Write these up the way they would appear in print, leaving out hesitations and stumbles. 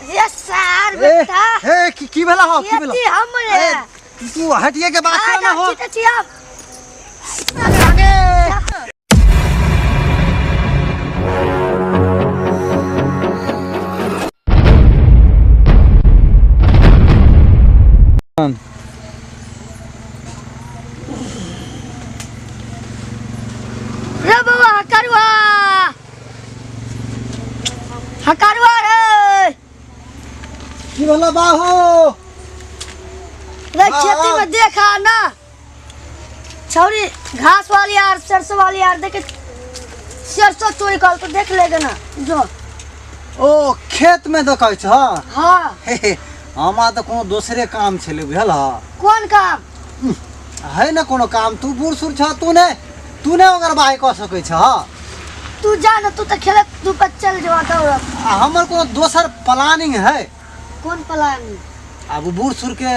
रे सार बेटा। हे की की भेला हो, की भेला? खेती हमरे। ए, तू हटिए के बात कर ना हो। छी त छी हम। आगे। रे बौआ हकरुआ, हकरुआ रे। की भेला बाहो? रे खेती में देखा ना छौरी घास वाली यार सरसों वाली यार देखे सरसों चोरी कर तो देख लेगा ना जो। ओ खेत में देखै छ? हाँ। हे हे, हमरा तऽ कोनो दोसरे काम छलै बुझल ह। कोन काम? है ना कोनो काम, तू बूढ़ सूढ़ छ, तू ने ओकर बाही कऽ सकै छ। तू जा ना, तू तऽ खेलत तू पर चल जेबा दौड़त। आ हमर कोनो दोसर प्लानिंग है। कोन प्लानिंग? आब बूढ़ सूढ़ के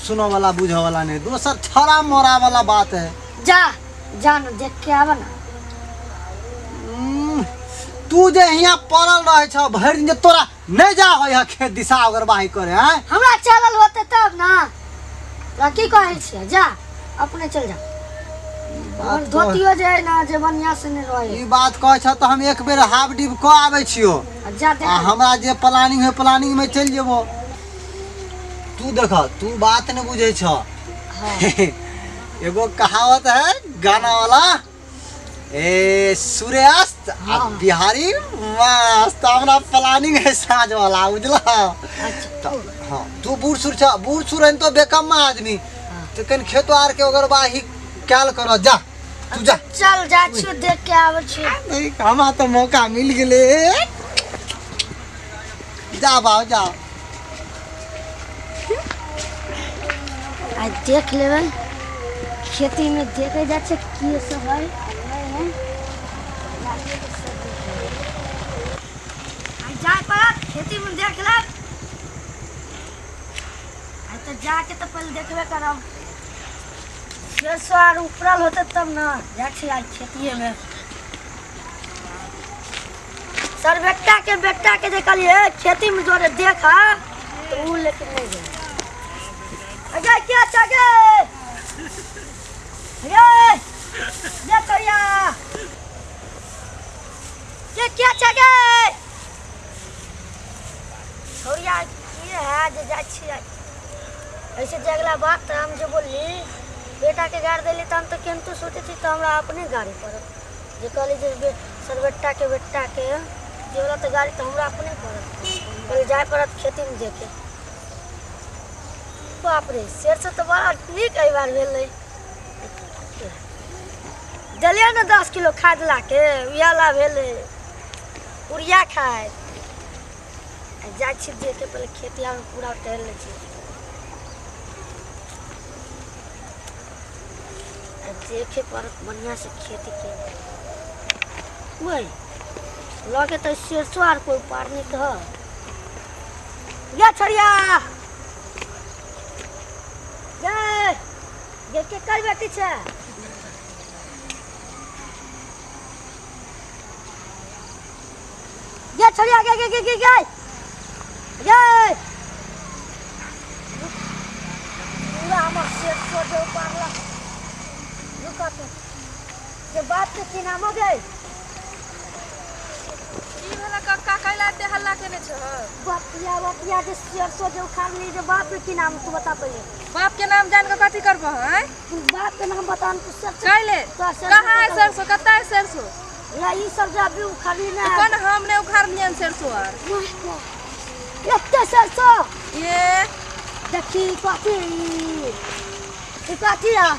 सुनो वाला बुझे वाला नहीं, दोसर छड़ा मोरा वाला बात है। जा जा ना देख के आवा ना। तू जे हियां पड़ल रहे छ भरि दिन, जे तोरा नहीं जा होय है खेत दिशा ओकर बाही करे हैं? हमरा चलल होते तब ना। तोरा की कहै छियै, जा अपने चल जा। बात धोतियो जे है ना जे बढ़िया से नहीं रहे। ई बात कहै छ तऽ हम एक बेर हाफ डिब कऽ आबै छियो। आ जा देख। आ हमरा जे प्लानिंग है प्लानिंग में चलि जेबो। तू देख, तू बात नहीं बुझै छ। हाँ। एगो कहावत है गाना वाला, ए सूर्यास्त आ हाँ। बिहारी मस्त। हमरा प्लानिंग है साँझ वाला बुझला। अच्छा। तो हाँ, तू बूढ़ सूढ़ छ, बूढ़ सूढ़ है तो बेकम्मा आदमी, तो कन खेतो आर के ओकर बाही कैल कर जा तू जा। चल जा छियो देख के आबै छियो। नहीं, हमरा तो मौका मिल गेले। जा बाबू जा। आ देख लेबै खेती में देखे जा छै की सब है नहीं है। जाइए के सब देख लेबै। आ जाय पड़त खेती में देख लेब। आ तो जाके तो पहले देखबे करब, सरसों आर उपरल होते तब ना। जा छी आज खेतिए में सर बेटा के देखलिए खेती में जोरे देखा तो ऊ लेकिन नहीं गए। अजय क्या चागे ये देख करिया के क्या चागे छोरिया की है जे जा छी ऐसे जगला बात तो हम जो बोलली बेटा के गाड़ देली तो हम तो केंतु सोचे थी तो हमरा अपने गाड़ी पड़त। जे कहली जे सर बेटा के जे वाला तो गाड़ी तो हमरा अपने पड़त। पहले जाए पड़त खेती में देखे। बाप रे सरसों तो बड़ा नीक एहि बार भेलै। देलियै ने 10 किलो खाद ला के उएह ला भेलै उड़िया खाद। जाइ छी देखे पहले खेती आर पूरा टहल लै छी। देखे पड़त बढ़िया से खेती के। वही लगे तो सरसों आर कोई पार नहीं तो या छड़िया ये ये के कर बेटी छे ये छड़िया गे गे गे गे गे ये पूरा हमर सरसों जो पारला रुका तो ये बात के की नाम हो गए। की भेला कक्का कैला एते हल्ला केने छह? बपिया बपिया जे सरसों जे उखाड़ली जे बाप के की नाम तू बता पहिले। बाप के नाम जान के कथी करबह हैं? तू बाप के नाम बता तू सरसों कैले तो सरसों कहाँ है बता। सरसों, कत्ता है सरसों? ला ई सब जे अभी उखाड़ली ना। तो कौन हम ने उखाड़लियन सरसों आर? एते सरसों ये देखी कथी ई कथी है?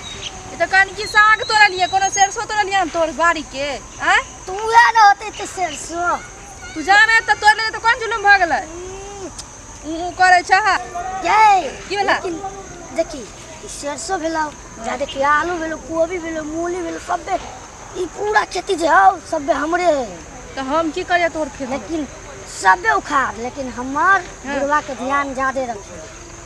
ई तो कन की साग तोड़लिए, कोनो सरसों तोड़लिए हम तोर बाड़ी के हैं? तू उहे ना होते ते सरसों। तू जाने त तोड़ ले तो कोन जुलुम भ गेलै? ऊ करै छह गे की भेला? लेकिन देखी ई सरसों भेलौ, जा देखी आलू भेलौ, कोबी भेलौ, मूली भेलौ, सबे ई पूरा खेती जे हौ सबे हमरे है। तो हम की करिए तोर खेत में? लेकिन सबे उखाड़, लेकिन हमर बुढ़वा के ध्यान ज्यादा रखी।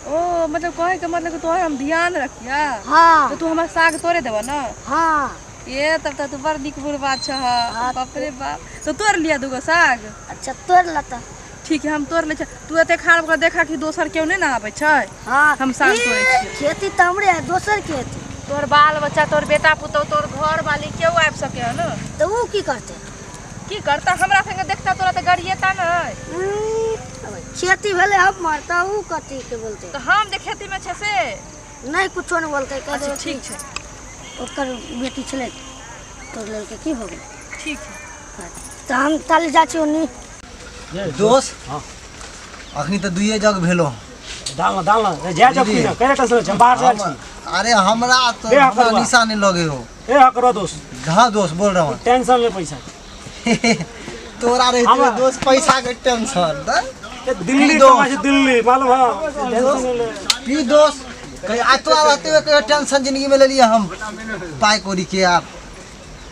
ओ मतलब कहे के मतलब कि तोहर हम ध्यान रखिया? हाँ। तो तू हमर साग तोड़े देबह ना? हाँ। ये तब तो तू बड़ नीक बुढ़वा छह। हाँ। बाप रे बाप, तो तोड़ लिया दूगो साग? अच्छा तोड़ लता। ठीक है, हम तोड़ लै छी। तू एते खाड़ भऽ कऽ देखा कि दोसर केओ नहि ने आबै छै। हाँ। हम साग तोड़ै ई, छियै। खेती तऽ हमरे है, दोसर के हेतै? तोहर बाल बच्चा, तोहर बेटा पुतहु, तोहर घर वाली केओ आबि सकै है ने। तऽ उ की करतै? की करता, हमरा संगे देखता तोरा तऽ गरियेता नहि। खेती भेलै हमर तऽ उ कथी के बोलतै? तऽ हम जे खेतीमे छै से नहि, कुछो नहि बोलतै, कहि अच्छा देबै। ठीक छै। ओकर बेटी छलै, तोड़ लेलकै, की भऽ गेलै? ठीक है। तऽ हम ताले जाइ छी ओन्नी। दोस्त। हाँ। अखनी तऽ दुइये जग भेलो। डाल ना, डाल ना, जा जब बुझलियै? की करे टेंशन छै, बाहर से आयल छी। अरे हमरा तो ए, हमरा हकरवा। निशा नहीं लगे हो। ए हकरो दोस्त। हाँ दोस्त, बोल रहा हूँ। टेंशन ले पैसा। तोरा रहते हमरा- दोस्त पैसा के टेंशन त? ए, दिल्ली दोस्त। कमाइ छै दिल्ली, मालूम है, टेंशन ले। पी दोस्त, कहीं आ तोरा रहते हुए कहियो टेंशन जिंदगी में ले लिए हम पाई कौड़ी के आ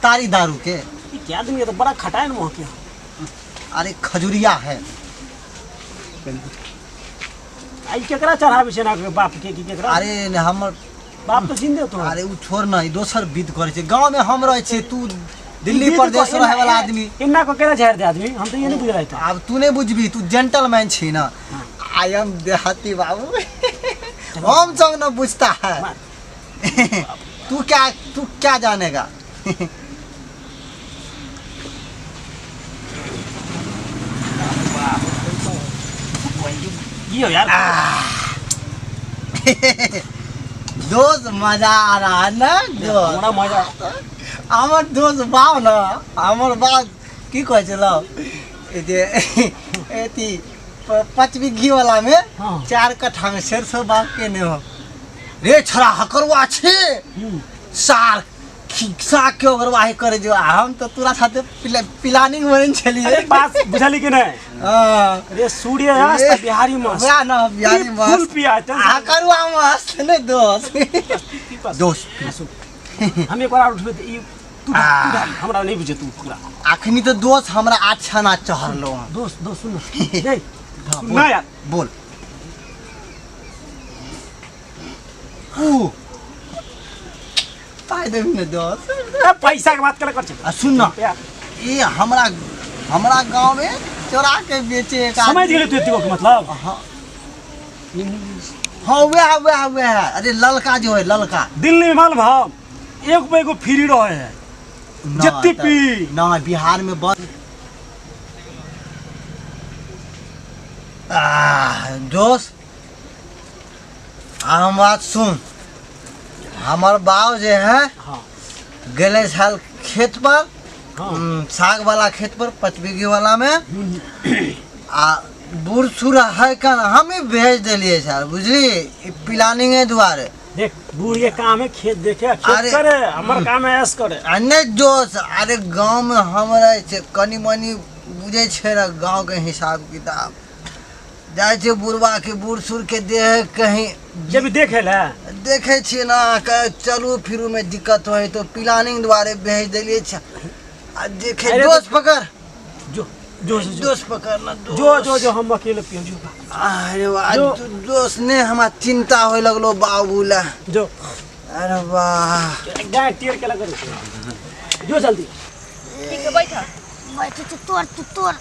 तारी दारू के? ई क्या दिन ये तो बड़ा खटाइन मुँह के। अरे खजुरिया है। आई केकरा चढ़ाबै छै ना के बाप के की केकरा? अरे ने हमर बाप तो जिंदे तो। अरे उ छोड़ ना, ई दोसर विध करे छै। गांव में हम रहे छियै, तू दिल्ली प्रदेश रहे वाला आदमी। इन्ना को केना झाड़ दे आदमी, हम तो ये नहीं बुझ रहा था। आब तू नहीं बुझबी, तू जेंटलमैन छी ना, I am देहाती बाबू, हम सब न बुझता है। तू क्या जानेगा? ये हो यार। दोस्त, मजा आ रहा है ना दोस्त? बड़ा मजा। हमर दोस्त बाप न, हमर बाप की कहै छै लौ, ई जे अथी 5 बीघी वाला में 4 कट्ठा में सरसों बाग केने हो रे। छोरा हकरुआ छे। सार साग के ओगरवाही करे जो, आ हम तऽ तोरा साथे प्लानिंग बनेने छलियै। अरे बात बुझली कि नहीं? हाँ। अरे सूर्य अस्त बिहारी मस्त। वएह न, बिहारी फुल मस्त। पिया टेंशन। हकरुआ मस्त ने दोस्त? दोस्त। हम एक बार और उठबे तऽ ई तू ढाल, तू ढाल, हमरा नहीं बुझे तू पूरा। अखनी तऽ दोस्त हमरा अच्छा ना चढ़लो हँ। दोस्त, दोस्त, सुन ना। हाँ, सुन ना यार। बोल। ऊ पाइ देबही ने दोस्त? ए, पैसा के बात करे कर छै। आ सुन ना, ई हमरा हमरा गांव में चोरा के बेचे एक आदमी। समझ गेलै तू एतबो के मतलब? हाँ हाँ, वह वह वह, अरे ललका जो है, ललका। दिल्ली में मालूम है एक पे एगो फ्री रहे है। ना, जत्ती पी। ना, बिहार में बस दोस्त, हम बात सुन, हमर बाप जे है गेले छल खेत पर। साग वाला खेत पर, 5 बीघे वाला में, आ बूढ़ सूढ़ है कन, हम ही भेज देलिए सर, बुझली, ई प्लानिंगे दुआरे। देख, बूढ़ के काम है खेत देखे, खेत करे, हमर काम है ऐश करे। आ नहि दोस्त, अरे गाँव में हम रहै छै, कनि मनि बुझै छै ने गाँव के हिसाब किताब। जाइ छै बुढ़बा के, बूढ़ सूढ़ के देह कहीं जे भी देखे ला। देखै छियै ना, चलू फिरू में दिक्कत होइ तो प्लानिंग दुआरे भेज देलिए छै। आ देखे अरे दोस्त पकड़। जो जो जो। दोस्त पकड़ ना दोस्त। जो जो जो, हम अकेले पियो, जो। अरे वाह। जो। दोस्त ने हमरा चिंता होय लगलो बाबू ला। जो। अरे वाह। गाय टेर के लगा, जो जल्दी। ठीक है, बैठ। बैठे छी, तोड़, तू तोड़,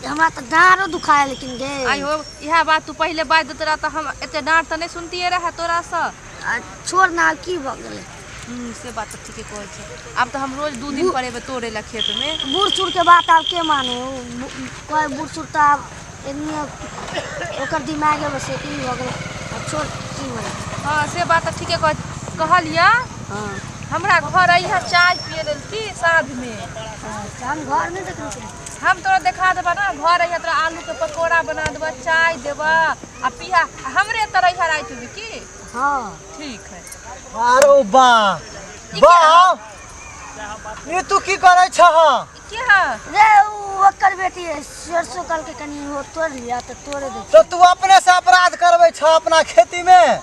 हमरा तऽ डाँरो दुखाए लेकिन गे। आई हो, इएह बात तू पहिले बाजि देते रह तऽ हम एते डाँट तऽ नहि सुनतियै रहए तोरासँ। आ छोड़ ना, आब की भऽ गेलै? से बात तऽ ठीके कहै छै। आब तऽ हम रोज 2 दिन पर एबै तोड़ै लए खेतमे। बूढ़ सूढ़ के बात आब के माने? कहै बूढ़ सूढ़ तऽ आब एन्ने ओकर दिमागे बस ई भऽ गेलै। आ छोड़, की भऽ गेलै? हँ, से बात तऽ ठीके कह कहलियै। हमरा घर अइहे चाय पिए लेल की साँझमे। अच्छा, हम घर नहि देखने छियै। हम तोरा देखा देबऽ ने, घर अइहे, तोरा आलूके पकौड़ा बना देबऽ, चाय देबऽ आ पिहा। आ हमरे एतऽ रहिहे रातिमे की? हाँ। ठीक है। अरे वाह वाह, ई तू की करै छह? ई के है? रे, उ ओकर बेटी है, सरसों कल के कनि ओ तोड़ लिया तऽ तोड़े दे। तो तू अपने से अपराध करबै छह अपना खेती में?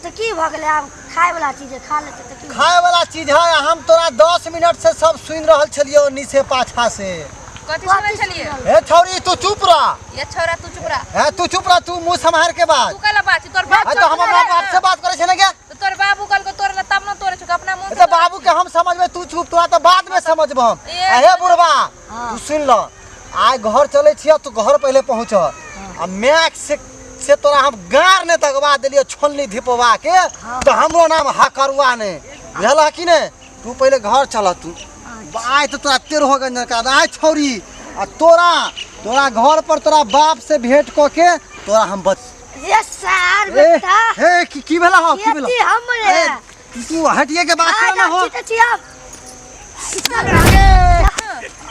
तऽ की भऽ गेलै? आब खाय वाला चीज है, खा लेतै तऽ की? खाए वाला चीज है? हम तोरा 10 मिनट से सब सुनि रहल छलियौ नीचे पाछा से। कथी सुनै छलियै? हे छौरी, तू चुप रह। ये छौरा, तू चुप रह। हे, तू चुप रह, तू मुंह सम्हार के बात। तू कैला बात छी? तोर बाप अरे तो हम अपना बाप से बात करै छै ने क्या? तो तोर बाबू कहलको तोड़े ला तब न तोड़े छौ, अपना मुँह से। तो बाबू के हम समझबै, तू चुप, तोरा तो बाद में समझबो हम। ए, हे बुढ़वा, तू सुन ल, आइ घर चलै छियै तू घर पहिले पहुँच आ मैक से तोरा हम गार ने तगवा देलियो छोलनी धिपवा के तो हमरो नाम हकरुआ ने बुझल कि ने। तू पहिले घर चल तू आइ तो तोरा तेरहो गंजन करा आइ छौरी आ तोरा तोरा घर पर तोरा बाप से भेंट क के तोरा हम बच ये सार बेटा हे की भेला हो की भेला हमरे तू हटिए के बात कर ना हो।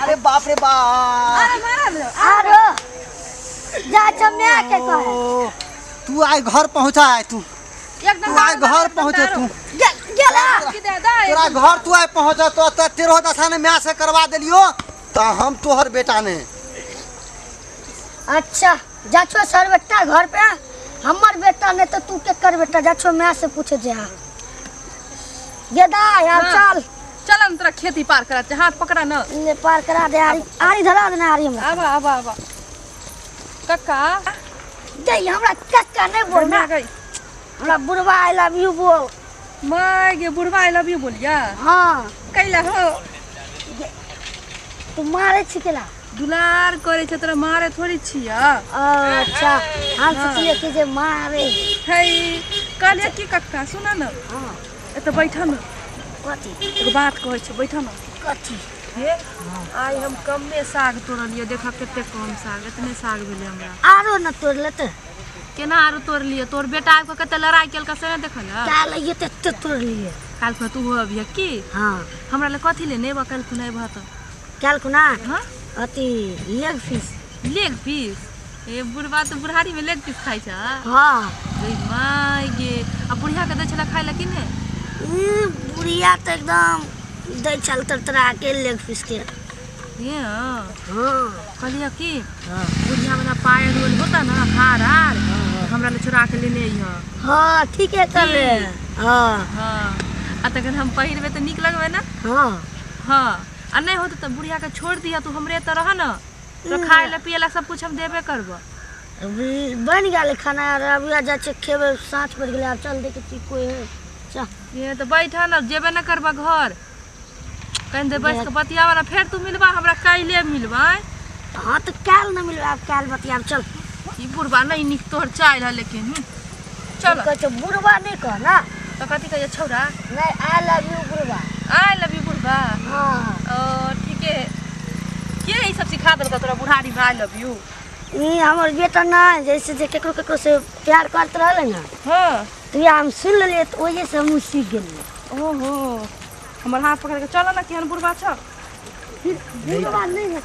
अरे बाप रे बाप अरे मारा लो आरो जा चम्या के कहे तू आइ घर पहुंचा आइ तू एकदम तू आइ घर पहुंचा तू गेला तोरा घर तू आइ पहुंचा तो तेरहो दशा ने माय से करवा देलियो तो हम तोहर बेटा ने। अच्छा जा छो सर बेटा घर पे हमर बेटा ने तो तू के कर बेटा जा छो माय से पूछे जे हां ये दा यार चल चल हम तोरा खेती पार करा हाथ पकड़ा न ले पार करा दे आरी आरी धरा देना आरी हमरा आबा आबा आबा कक्का दे हमरा कक्का नहीं बोल ना हमरा बुढ़वा I love you बोल। माय गे बुढ़वा I love you बोलिया। हां कैला हो तू मारे छी केला दुलार करे छै तोरा मारे थोड़ी छिया। अच्छा हम सोचलिए कि जे मारे है कहलिए की कक्का सुना न। हां एत बैठ न कथी एगो बात कहै छै बैठ न। कथी हे आइ हम कमे साग तोड़लियै देखा कते कम साग इतने साग भेलै हमरा आरो न तोड़ लेते केना आरो तोड़लियै तोर बेटा आबि कऽ कते लड़ाइ केलकै से नहि देखल काल आइए तते तोड़लियै काल्हि खुना तू अबिह की। हां हमरा लए कथी लेने एबह काल्हि खुना एबह तऽ काल्हि खुना। हां अथी लेग पीस। लेग पीस ए बुढ़बा तऽ बुढ़ारी में लेग पीस खाइ छ। हां गई my गे आ बुढ़िया के दै छला खाइ लए कि ने बुढ़िया तऽ एकदम दै छल तरतरा के लेग पीस के। ये हाँ कहलियै की बुढ़िया वाला पायल रोल होता ना हार हार हमरा ले चुरा के लेने अइह। हाँ ठीक है कर ले। हाँ हाँ आ तखन हम पहिरबै तऽ नीक लगबै ना। हाँ हाँ आ नहीं होतै तऽ बुढ़िया के छोड़ दिह तू हमरे तऽ रह ना तो खाए ला पिए ला सब कुछ हम देबे करबो। बन गेल खाना यार अब जा छै खेबै 7 बज गेलै आब चल देखे छी कोई है चल। ये तो बैठ ना जेबे ना करबा घर कहीं दे बैस के बतियावा ना फेर तू मिलबा हमरा काल्हि मिलबा। हाँ तो काल्हि ना मिलबा आब काल्हि बतियाब चल। ई बुढ़बा नहीं नीक तोहर चाइल है लेकिन चल कहै छै बुढ़बा नहीं कह ना तो कथी कहै छौड़ा नहीं I love you बुढ़बा। I love you बुढ़बा। हाँ ओ ठीक है के ई सब सिखा देलका तोरा बुढ़ारी में I love you. ई हमर बेटा ना जैसे जे केकरो केकरो से प्यार करत रहले ना। हाँ तो ये हम सुन लेलिए तो ओहे से हम सीख गेलिए। ओहो हमर हाथ पकड़ के चल ना केहन बुढ़बा छ। बुढ़बा नहीं है।